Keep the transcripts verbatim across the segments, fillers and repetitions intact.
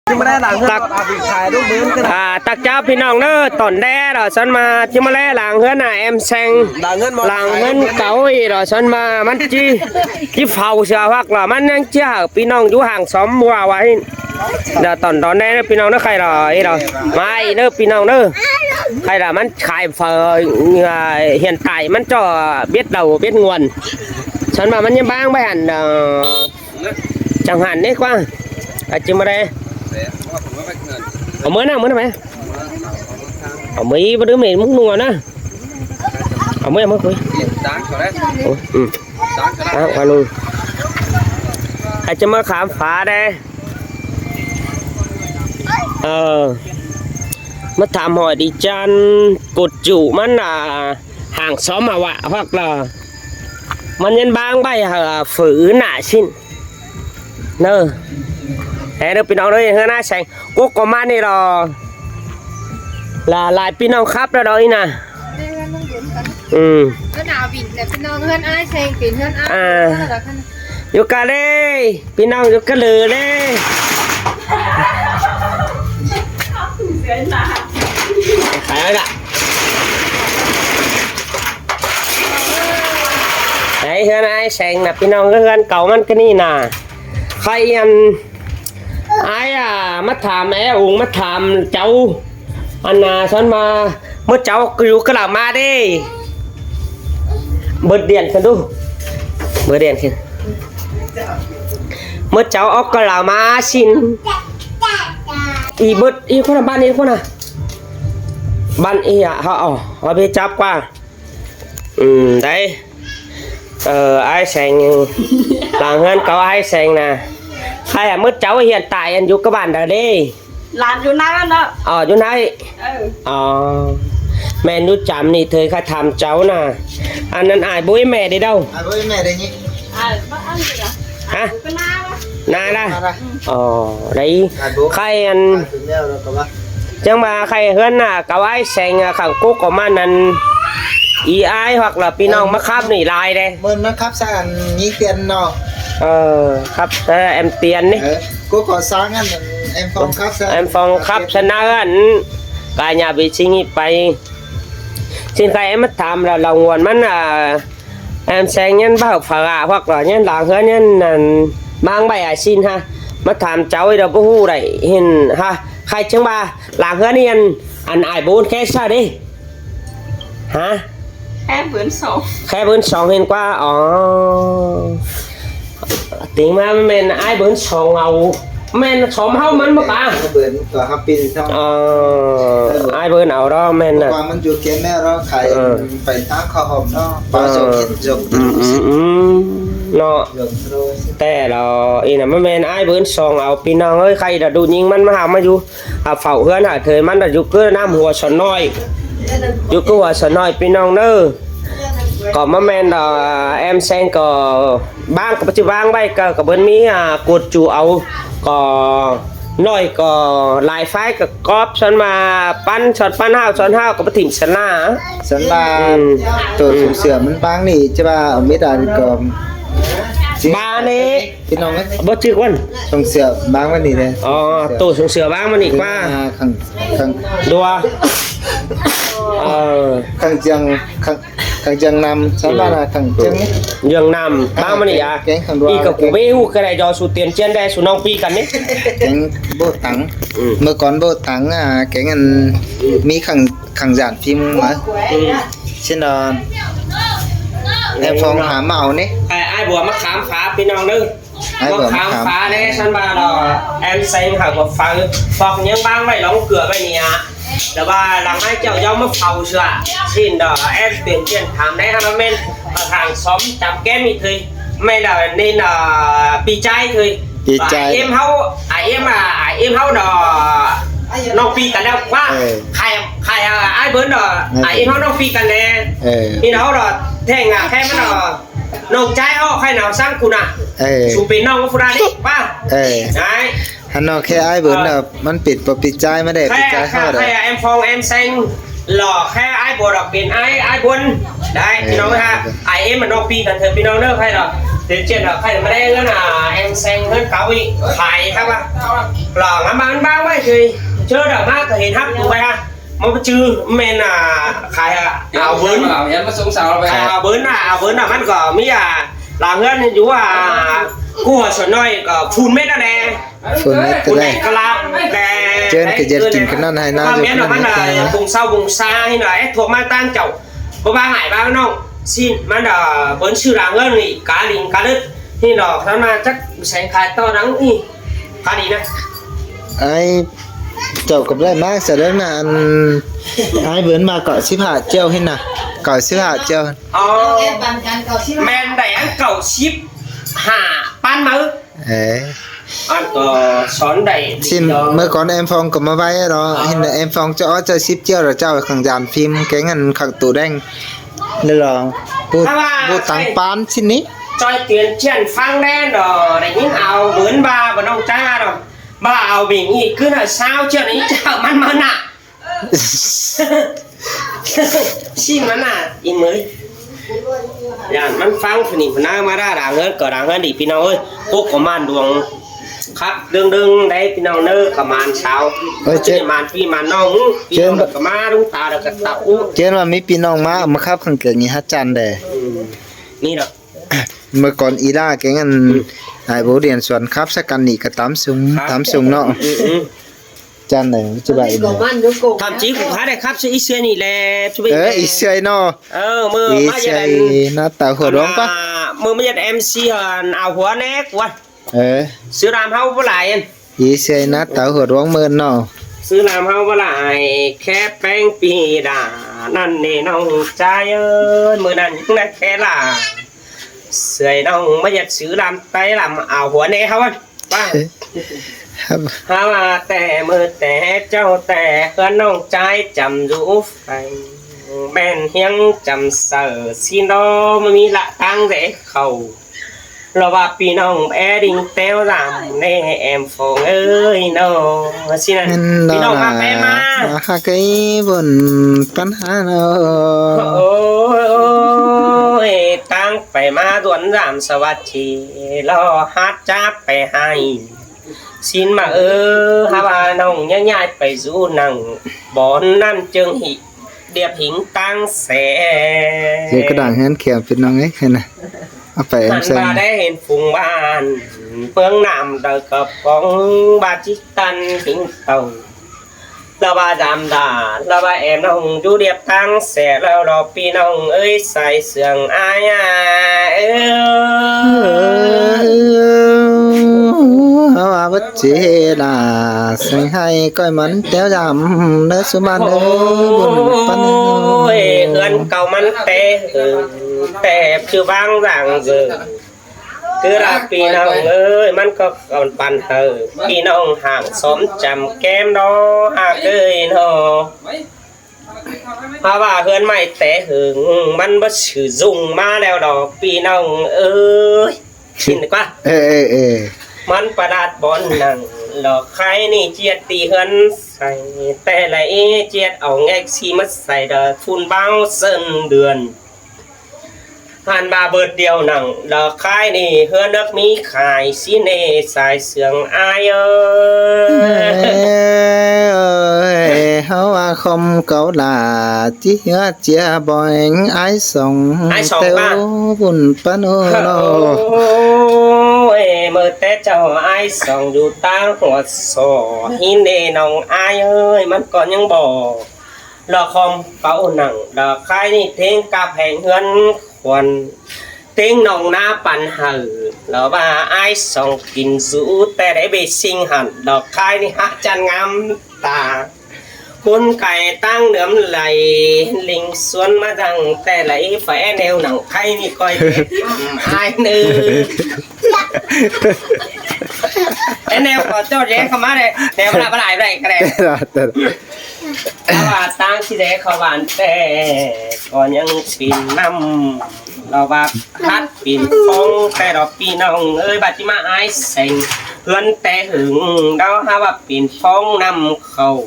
Tặc, à, tặc cháo ꞌpi ꞌnọng ꞌnớ, tỏn đe ꞌlọ ꞌsán ꞌma, ꞌchí ꞌmá ꞌlé lăng ꞌhướn ꞌnạ em seng, lăng ꞌhướn cáu ꞌnị ꞌlọ ꞌsán ꞌma, ꞌmắn ꞌchí, ꞌchí phau sia ꞌhặc ꞌlọ, ꞌmắn ꞌnhắng ꞌchí hảư ꞌpi ꞌnọng dú hàng xóm ꞌmưa ꞌva ꞌhịn. Đa tỏn tỏn đe ꞌnớ ꞌpi ꞌnọng ꞌnớ, khay ꞌlọ, ꞌnị ꞌlọ, ꞌmá ꞌnị ꞌnớ ꞌpi ꞌnọng ꞌnớ, khay ꞌlọ ꞌmắn khai phở, à, hiện tại ꞌmắn ꞌchọ biết đầu biết nguồn. ꞌSán ꞌma ꞌmắn ꞌnhá ꞌváng ꞌvạy hẳn, ờ, Chẳng hạn đấy qua. À, chứ mà đây. Ở mới nào, mới nào mày? Ở mới bắt đứa mày múc nua nữa. Ở mới, ở mới cuối. Ủa, ừ. Đó, qua luôn. À, chứ mà khám phá đây. Ờ. Mà thăm hỏi đi chăn cột trụ mà là hàng xóm mà vạ hoặc là mà nhân bang bay hở phử nạ xin. Nơ. Ê, đứa ꞌpi ꞌnọng ơi, ꞌhướn ải seng. Cốc ꞌcọ ꞌmắn ꞌnị ꞌlọ. Là lai ꞌpi ꞌnọng khắp đó đó ꞌnị nả. Ừ. Bữa nào vịnh là ꞌpi ꞌnọng ꞌhướn ải seng, ꞌpi ꞌnọng ꞌhướn ải. À. Đó là khăn. Dú cá đê, ꞌpi ꞌnọng dú cá lử đê. Phải ơi ạ. Đấy, ꞌhướn ải seng nả ꞌpi ꞌnọng, ꞌhướn cáu ꞌmắn ꞌcọ ꞌnị nả. Khay ăn ải à, ꞌmá tham, ải ung ꞌmá tham cháu. Ăn à, ꞌsán ꞌma, ꞌmưa cháu cứ dú cá lử ꞌmá đê. Bật điện khăn đu. Bật điện khăn. ꞌMưa cháu ók cá lử ꞌmá xin. Ê bật, ê ꞌcốn nả, ꞌván ê ꞌcốn nả. ꞌVán ê à, họ, họ, họ bê chắp qua. Ừ, đấy. Ờ, ải seng. Lăng ꞌhướn cáu ải seng nả. Hay à, ꞌmưa cháu hiện tại ăn dú cá bản đó đê. Lăng dú ꞌnặn đó. Ờ, dú ꞌnặn. Ừ. Ờ. Mẹ dú chăm ꞌnị thời khai tham cháu nả. Ăn ăn ải bố ꞌmẹ đi đâu? Ải bố ꞌmẹ đi nhỉ? Ờ, bác ăn gì đó? Hả? Bố cái ná đó. Ná đó. Ná đó. Ờ, đấy. Ải bố. Khai ăn. Ải bố mèo đó có bác. Chắng ꞌva khay ꞌhướn nả, cáu ải seng, à, khẳng cốc ꞌcọ ꞌmắn ăn ꞌi ải hoặc là ꞌpi ꞌnọng ꞌmá khắp ꞌnị lai đê. Mơn ꞌmá khắp sang ăn nhí tiền nó. Ờ, khắp, ờ, em tiền ꞌnị. Ờ, cốc ꞌcọ sang ăn em Phong khắp sang. Em Phong khắp sang ꞌnạ ăn. Cả nhà vệ sinh ꞌnị pay. Xin khay em ꞌmá tham là lòng nguồn ꞌmắn, à, em seng nhân bảo phở à, hoặc là nhân lăng ꞌhướn nhân, à, mang bài à xin ha. ꞌMá tham cháu ꞌnị đó bố hú đảy ꞌhịn ha. Khay chắng ꞌva lăng ꞌhướn nhân ăn ải bố ꞌcốn khe sao đi. Hả? Khe bớn song. Khe bớn song ꞌhịn qua. Ờ. Tính ꞌva ꞌmen ải bớn song au. ꞌMen xóm ꞌháu ꞌmắn ꞌmá pa. Ải bớn có hấp pin xong. Ờ, ải bớn au đó ꞌmen nả. Qua ꞌmắn dú kia mẹ đó khai. Ờ. Phải tháng kho hộp đó. Bao giờ. Ờ. Hiện dùng. Ừ, ừ, ừ. Nó. Dùng rồi. Té ꞌlọ ꞌnị nả ꞌmá ꞌmen ải bớn song au ꞌpi ꞌnọng ơi, khay đa dú ꞌnhính ꞌmắn ꞌmá hảư ꞌmá dú. À, phảu ꞌhướn hả thời ꞌmắn đa dú ꞌcứ ꞌnặm hua sòn ꞌnọi. Dú ꞌcứ hua sòn ꞌnọi ꞌpi ꞌnọng ꞌnớ. Có ꞌmá ꞌmen đa em seng có ꞌváng, có báu ꞌchư ꞌváng ꞌvạy có, có bớn ꞌmí, à, cột trụ au. Có ꞌnọi có lai phái có cóp són ꞌva ꞌpắn, són ꞌpắn ꞌhại, són ꞌhại có báu thỉm săn ꞌna. Săn ꞌva. Ừ. Tổ sung sửa ꞌmắn ꞌváng ꞌnị, chứ ꞌva ở ꞌmí đàn có. Ba ꞌnị. ꞌPi ꞌnọng ơi. Báu ꞌchư ꞌquán. Sung sửa ꞌváng ꞌmắn ꞌnị đê. Ờ, tổ sung sửa ꞌváng ꞌmắn ꞌnị ꞌquá. À, khẳng, khẳng. Đua. Ờ. Khẳng ꞌdặng, khẳng, khẳng ꞌdặng ꞌnặm, sắm ꞌva là khẳng ꞌdặng ꞌnị. ꞌDặng ꞌnặm, ꞌváng ꞌmắn ꞌnị à. Kéng khẳng đua. Ê, có cú báu ꞌhụ cái này do sủ tiền ꞌchiến đê, sủ ꞌnọng ꞌpi căn ꞌnị. Kéng báu tẳng. Ừ. Mưa cón báu tẳng, à, kéng ăn ꞌmí khẳng, khẳng dản phim ꞌmá. Ừ. Xin đò. Em Phong hả máu ꞌnị. Ê, ải bua ꞌmá khám phá ꞌpi ꞌnọng ꞌnớ. Ải bua ꞌmá khám phá đê, săn ꞌva đò em seng hảư bua pháo. Phóc ꞌnhắng ꞌváng ꞌvạy lóng cửa ꞌvạy ꞌnị. Đa ꞌva lăng ải chảu dâu ꞌmá pháo sửa. Xin đò em tuyên truyền tham đê hả ꞌmen. Ở hàng xóm chăm kem ꞌnị thôi. ꞌMen đò nên, à, pi chai thôi. Pi chai. Ải êm ꞌháu, ải êm à, ải êm ꞌháu đò. ꞌNọng ꞌpi căn đeo ꞌquá. Ừ. Khai, khai, à, ải bớn đò. Ừ. Ải êm ꞌháu ꞌnọng ꞌpi căn đê. Ừ. Thì nó đò, thèng à, khai ꞌmắn đò. ꞌNọng chai ꞌháu khai nào sáng cú nả. Ê. Sủ pên ꞌnọng ꞌphú đa đi, ꞌva. Ê. Đấy. Hăn ꞌnọ khe ải bớn. Ờ. Là ꞌmắn pên ꞌpọ pi chai ꞌmá đê, pi chai ꞌháu đê. Khai, khai, em Phong, em seng. Lỏ khe ải Bua đọc pên ải, ải Buôn. Đấy, pi nong ha. Ải êm ꞌmắn ꞌnọng pi căn ꞌthớ pi nong ꞌnớ khay lỏ. Thế chuyện lỏ khay ꞌmá đen ꞌnớ nả, em seng ꞌhướn cáo ꞌnị. Khai khắp ꞌva. Lỏ ngắm ꞌmắn ꞌmắn ꞌvạy thì. ꞌChớ đỏ ꞌmá ꞌcọ hên hắp tủ ꞌvạy ha. ꞌMá ꞌpá chứ ꞌmen nả khai ha. Áo bớn. Áo bớn nả, áo bớn nả ꞌmắn ꞌcọ ꞌmí à. Lỏ ꞌhướn hên dú à. Cua sổ ꞌnọi ꞌcọ phun mết ꞌnớ nè. Phun mết ꞌtẹ ꞌlẹo. Phun mết ꞌtẹ ꞌlẹo. ꞌChớ ꞌcọ ꞌdệt kin ꞌcọ ꞌnặn ꞌhại ꞌnáo. ꞋCọ ꞌdệt ꞌmí ꞌnặn ꞌmắn ꞌnặn ꞌnớ. Bung sau bung sa ꞌhịn ꞌnớ, ép thuốc ꞌmá ꞌtáng chảu. Báu ꞌva ꞌhại ꞌva ꞌnọng. ꞌSịn ꞌmắn ꞌnớ bớn sư đa ꞌhướn ꞌnị, cá đinh cá đứt. ꞌHịn ꞌnớ, ꞌnặn ꞌnớ chắc seng khai ꞌto đắng ꞌnị. Cá đinh ꞌnớ. Ải, chảu cắp ꞌlạy ꞌmá sa đớng ꞌnặn. Ải bớn ꞌmá ꞌcọ síp hả ꞌchẹo ꞌhịn ꞌnớ. ꞌCọ síp hả ꞌchẹo. Ơ. ꞌMen đảy ăn ꞌcọ síp hả ꞌpán máư. Ê. Ăn ꞌcọ són đảy. ꞌSịn, ꞌmưa cón em Phong ꞌcọ ꞌmá ꞌvạy đó. Ơ. ꞌHịn em Phong ꞌchọ ꞌchọ síp ꞌchẹo lỏ ꞌchọ khẳng dán phim kéng ăn khẳng tủ đen. Lỏ, bu, bu tăng ꞌpán ꞌsịn ꞌnị. ꞌChoi tuyên truyền phắng đen đó, đảy ꞌnhính áo bớn ꞌva, bớn ꞌnọng ꞌchá đó. ꞌVa áo bớn ꞌnị ꞌcứ ꞌnớ sáu triệu ꞌnị chảu ꞌmắn ꞌmá nả. ꞌSịn ꞌmắn nả, ꞌnị ꞌmới. Dản ꞌmắn phắng phủ ꞌnị phủ ꞌnặn ꞌmá đa đa ꞌhướn ꞌcọ đa ꞌhướn đi ꞌpi ꞌnọng ơi. Ốc ꞌcọ ꞌman đuống khắp đương đương đảy ꞌpi ꞌnọng ꞌnớ ꞌcọ ꞌman sau. Ơ, ꞌchớ ꞌnị ꞌman ꞌpi ꞌman ꞌnọng, ꞌpi ꞌnọng ꞌcọ ꞌmá ꞌlung ta đa ꞌcọ tảu. ꞌChớ ꞌva ꞌmí ꞌpi ꞌnọng ꞌmá, ꞌmá khắp khẳng kẻ ꞌnị hả chăn đe. Ừ. ꞌNị đó. ꞌMưa cón ꞌí đa kéng ăn, ải bố điện xuân khắp sắc căn ꞌnị ꞌcọ tắm sung, khắp. Tắm sung ꞌnớ. Ừ, ừ. Chăn đe, chứ ꞌvạy ꞌnớ. Thậm chí cũng khá đảy khắp sư ꞌí ꞌsứa ꞌnị ꞌlẹ, chứ ꞌvạy. Ơ, ꞌí ꞌsứa ꞌnớ. Ơ, ꞌmưa ꞌí ꞌmá ꞌchớ ꞌsứa đen. ꞌNá táo hủa đuống ꞌpá. Ơ, ꞌmưa ꞌmá ꞌdệt em xê hẳn áo hua ꞌnẹ ꞌquá. Ơ. Sư đam ꞌháu báu lai. ꞌÍ ꞌsứa ꞌná táo hủa đuống ꞌmưa ꞌnớ. Sư đam ꞌháu báu lai, khé péng pi đa, ꞌnặn ꞌnị ꞌnọng ꞌchái ơi, ꞌmưa ꞌnặn ꞌnhắng đảy khé lả. ꞌSứa ꞌnọng ꞌmá ꞌdệt sư đam tay đam áo hua ꞌnẹ ꞌháu ꞌnớ. ꞌPa. Hả ꞌva ꞌtẹ ꞌmưa ꞌtẹ chảu ꞌtẹ ꞌhướn ꞌnọng ꞌchái chăm dú phay. ꞌMen ꞌhiếng chăm saư ꞌsịn đó ꞌmá ꞌmí lạ ꞌtáng dễ khảu. Lỏ ꞌva ꞌpi ꞌnọng é đinh téo dăm ꞌnê em Phong ơi ꞌnớ. ꞌSịn ꞌnặn. ꞌMen ꞌpi ꞌnọng đó ꞌmá pé ꞌmá. Hả cái buôn ꞌpắn hả ꞌnớ. Ôi, ôi, ôi, ꞌtáng pay ꞌmá duôn dăm sa ꞌva ꞌchí lỏ hát chá pay ꞌhại. ꞌSịn ꞌmá ơ, hả ꞌva ꞌnọng ꞌnhá ꞌnhại pay dú nẳng bón ꞌnặn ꞌchương ꞌhị điệp hính ꞌtáng sẻ. Dễ ꞌcọ đang hén khéo ꞌpi ꞌnọng ới, hén ꞌnớ. Au pay em hẳn seng. ꞌVa đảy hên phung bản ꞌmướng ꞌnặm đaư cắp cóng ꞌva ꞌchí ꞌtăn hính tảu. Lỏ ꞌva dăm đa, lỏ ꞌva em ꞌnọng dú điệp ꞌtáng sẻ lỏ lỏ ꞌpi ꞌnọng ơi sai sương ai à, ơ. Hả ꞌva bớt chế là seng ꞌhại ꞌcoi ꞌmắn téo dăm ꞌnớ ꞌsúm ꞌmắn ơ, buôn ꞌpắn ơ. Ôi, ꞌhướn cáu ꞌmắn té hưng, té chứ ꞌváng dang dư. ꞌCứ là ꞌpi ꞌnọng ơi, ꞌmắn ꞌcọ ꞌcọn păn hảư ꞌpi ꞌnọng hàng xóm chăm kem đó hả ơi ꞌnớ. Hả ꞌva ꞌhướn ꞌmạy té hưng, ꞌmắn báu sử dụng ꞌmá ꞌlẹo đó ꞌpi ꞌnọng ơi. ꞌSịn ꞌquá. Ê, ê, ê. ꞌMắn pá đát bón nẳng, lỏ khay ꞌnị ꞌchiết ti ꞌhướn say, té lai ꞌchiết au ngék ꞌsị mết say đó phun báo sơn đường. Hẳn ꞌva bớt điêu nẳng, lỏ khay ꞌnị ꞌhướn ꞌnớc ꞌmí khai ꞌsịn ê sai sương ai ơi. Ê, ơi, hảư ꞌva khom cáu là ꞌchí hứa chia bói ai song. Ai song téo ꞌva. Buôn ꞌpắn ơ ꞌnớ. Ôi, ꞌmưa té chảu ai song dú ꞌtáng hua sổ, ꞌhịn ê ꞌnọng ai ơi, ꞌmắn ꞌcọ ꞌnhắng bók. Lỏ khom cáu nẳng, lỏ khay ꞌnị ꞌtếng cắp heng ꞌhướn khuôn. ꞌTếng ꞌnọng ꞌná păn hảư, lỏ ꞌva ai song kin dú té đảy bê sinh hẳn, lỏ khay ꞌnị hả chăn ngắm ta. Cốn cay ꞌtáng nướm lay, linh suôn ꞌmá dăng té lai phải é nêu nẳng khay ꞌnị ꞌcoi. Ai ꞌnớ. É nêu ꞌcọ ꞌchọ dễ khảu ꞌmá đe, nêu báu lai báu lai ꞌcọ đe. Hả ꞌva ꞌtáng ꞌchí dễ khảu bản té ꞌcọ ꞌnhắng pin ꞌnặm. Lỏ ꞌva hát pin phong té đó ꞌpi ꞌnọng ơi, ꞌva ꞌchí ꞌmá ai seng ꞌhướn té hưng đó hả ꞌva pin phong ꞌnặm khảu.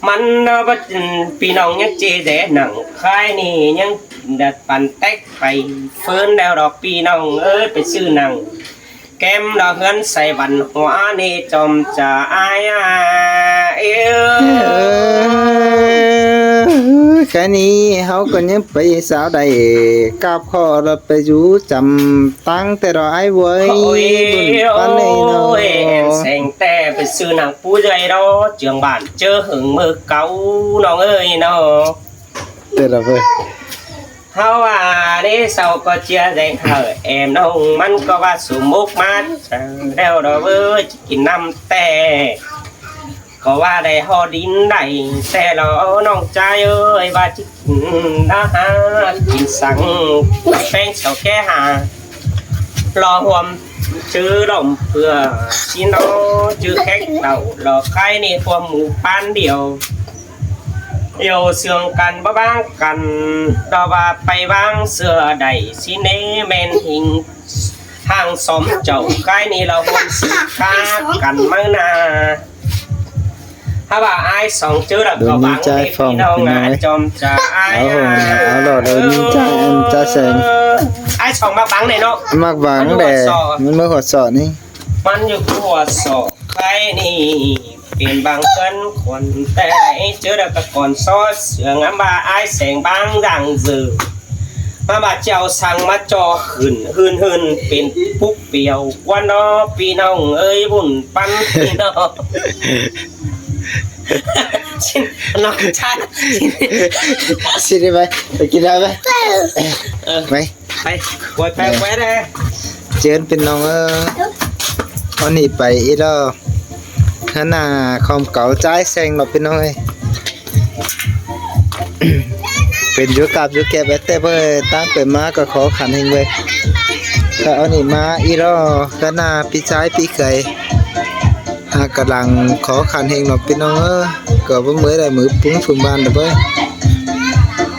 ꞌMắn ꞌnớ báu, ꞌpi ꞌnọng ꞌnhắng ꞌchí đảy nẳng khái ꞌnị ꞌnhắng đảy păn tếc pay ꞌphớn đéo đỏ ꞌpi ꞌnọng ới, pay ꞌsứ nẳng kem đỏ ꞌhướn Sài văn hóa ꞌnị chom ꞌchạ ải a. Ơ, khái ꞌnị ꞌháu ꞌcọ ꞌnhắng pay sáo đảy cắp khỏ đỏ pay dú chăm ꞌtáng ꞌtẹ đỏ ải ꞌvới. Ôi, bun ꞌpắn ꞌnị ꞌnớ. Ôi, em seng ꞌtẹ pay ꞌsứ nẳng pú ꞌdệt đỏ, trưởng bản ꞌchớ hưng ꞌmự cáu ꞌnọng ới ꞌnớ. Tết là vơi. ꞌHáu a, ꞌnị sau ꞌcọ ꞌchí đảy hảư em ꞌnọng ꞌmắn ꞌcọ ꞌva sum mốc ꞌmá đéo đỏ ꞌvới, ꞌchí kin ꞌnặm ꞌtẹ. ꞌCọ ꞌva đảy ꞌhọt đin đảy ꞌtẹ lo ꞌnọng ꞌchái ới, ꞌva ꞌchí kin đá há kin săng, ꞌpéng sau ké hả. Lo ꞌhuôm ꞌchư lỏm ꞌpưa ꞌsịn ꞌnớ, ꞌchư khék đảu lo khái ꞌnị ꞌhuôm mú ꞌpán điêu. Iêu sương căn báu ꞌváng căn, đỏ ꞌva pay ꞌváng ꞌsứa đảy ꞌsịn ꞌnị ꞌmen hinh. Hang sóm chảu khái ꞌnị lo ꞌhuôm ꞌsứ khá căn ꞌmá na. Hả ꞌva ải song ꞌchớ đỏ ꞌcọ ꞌváng ꞌnị ꞌpi ꞌnọng a, chom ꞌchạ ải a. Áo lỏ đôi ꞌnhính ꞌchái, ꞌchái seng. Ải song ꞌmặc ꞌváng đảy ꞌnớ. ꞌMặc ꞌváng đảy. ꞌMắn ꞌmự ꞌhuột sọ ꞌnị. ꞌMắn dú ꞌhuột sọ khái ꞌnị. Pên bang ꞌcốn khuôn ꞌtẹ đảy ꞌchớ đỏ ꞌcọ ꞌcốn só sương ꞌmắn ꞌva ải seng bang dang dư. ꞌMắn ꞌva chảu săng ꞌmá ꞌchọ khửn hưn hưn pên púc piêu ꞌquá ꞌnớ ꞌpi ꞌnọng ới, bun ꞌpắn ꞌnớ. ꞌChí ꞌnọng ꞌchái. ꞌChí đảy ꞌvạy, pay kin đảy ꞌvạy. Ơ. ꞌVạy. Pay, quay, pay, quay đảy. ꞌChiến ꞌpi ꞌnọng ới. Ôn ꞌnị pay ꞌí lo. Hả nả khom cáu ꞌchái seng lo ꞌpi ꞌnọng ới. Pên dú cắp dú kép ét ꞌtẹ ꞌvới, ꞌtáng pay ꞌmá ꞌcọ khó khăn hên ꞌvới. Hả ôn ꞌnị ꞌmá ꞌí lo, hả nả ꞌpi ꞌchái ꞌpi khơi. Hả ꞌcọ đang khó khăn hên lo ꞌpi ꞌnọng ới. ꞌCọ báu ꞌmới đảy ꞌmứ ꞌpứng phung ban đảy ꞌvới.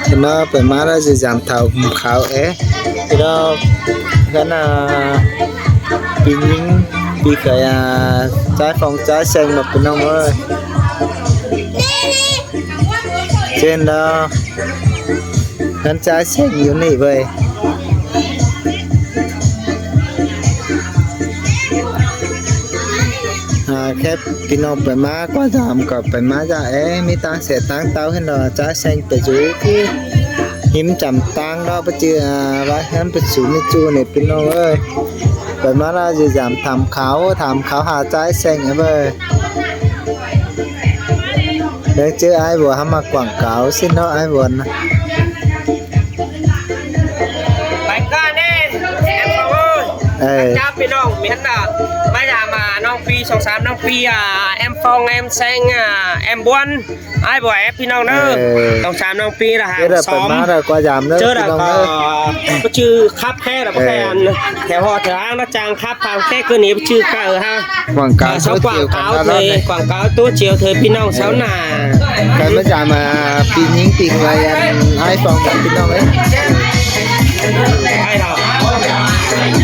Hả nả pay ꞌmá đảy dư dăm thảu khảu é. Hả nả ꞌpi ꞌnhính ꞌpi khơi a, ꞌchái phong ꞌchái seng lo ꞌpi ꞌnọng ới. ꞌChiến lo. Hăn ꞌchái seng dú ꞌnị ꞌvới. Hả khép ꞌpi ꞌnọng pay ꞌmá ꞌquá dăm ꞌcọ pay ꞌmá dạk é, ꞌmí ꞌtáng sẻ ꞌtáng ꞌtau hên lo ꞌchái seng pay dú ꞌcứ hím chăm ꞌtáng lo báu ꞌchư a, ꞌva hén pay sú ꞌmí ꞌchu ꞌnị ꞌpi ꞌnọng ới. Pay ꞌmá đảy dư dăm tham khảo, tham khảo hả ꞌchái seng é ꞌvới. Đang ꞌchư ải ꞌvua hả ꞌmá quảng cáo ꞌsịn ꞌnớ ải ꞌvua nả. Pay ꞌcọ ꞌnị, em Phong ới. Ơ. Chào ꞌpi ꞌnọng, ꞌmí hăn nả. ꞌMá dăm ꞌnọng ꞌpi, song sam ꞌnọng ꞌpi a, em Phong, em Seng a, em Buôn. Ải ꞌvua ép ꞌpi ꞌnọng ꞌnớ. Ơ. Song sam ꞌnọng ꞌpi đỏ hả. ꞌChiến đỏ pay ꞌmá đảy ꞌquá dăm ꞌnớ. ꞌChiến đỏ ꞌpi ꞌnọng ꞌnớ. Báu ꞌchư khắp khé đỏ báu khé ăn. Theo họ theo hãng nó chang khắp khé ꞌcứ ꞌnị báu ꞌchư ꞌcọ hả. Quảng cáo, à, sau quảng cáo thôi, quảng cáo tua chiêu thôi ꞌpi ꞌnọng sau nả. Cái ꞌmá dăm ꞌpi ꞌnhính ꞌpi khơi ăn ải Phong ꞌpi ꞌnọng ới. Ải hả.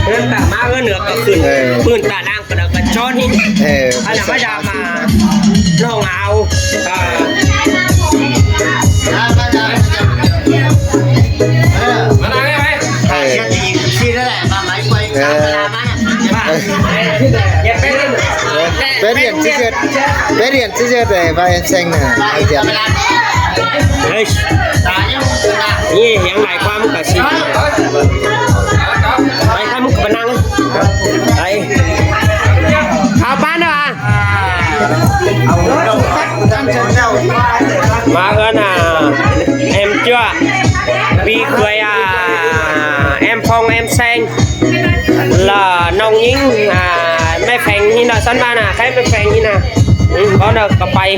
Hươn tả ꞌmá hươn ꞌnưa ꞌcọ khửn. Ơ. Hươn tả đang ꞌcọ đang ꞌcọ chón ꞌnị. Ơ. Ăn ꞌmá dăm ꞌmá. Lòng áo. À. Ơ. Ơ. Pét điện chứ chết. Pét điện chứ chết để vào em xem nè. Ai tiệm. Ê. Nhi hiếng lai ꞌquám cả xí. Lai ꞌquám cả năng. Ai. Thảo bán à? Má hơn à. Em chưa. Vì người à, em Phong em Seng. Là nông nhính à, mẹ phèn hi nà sân ba nà, khái mẹ phèn hi nà. Ừ, có nà cà pay.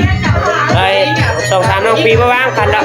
Đây, sòng sàm nông phi bá báng phần đó.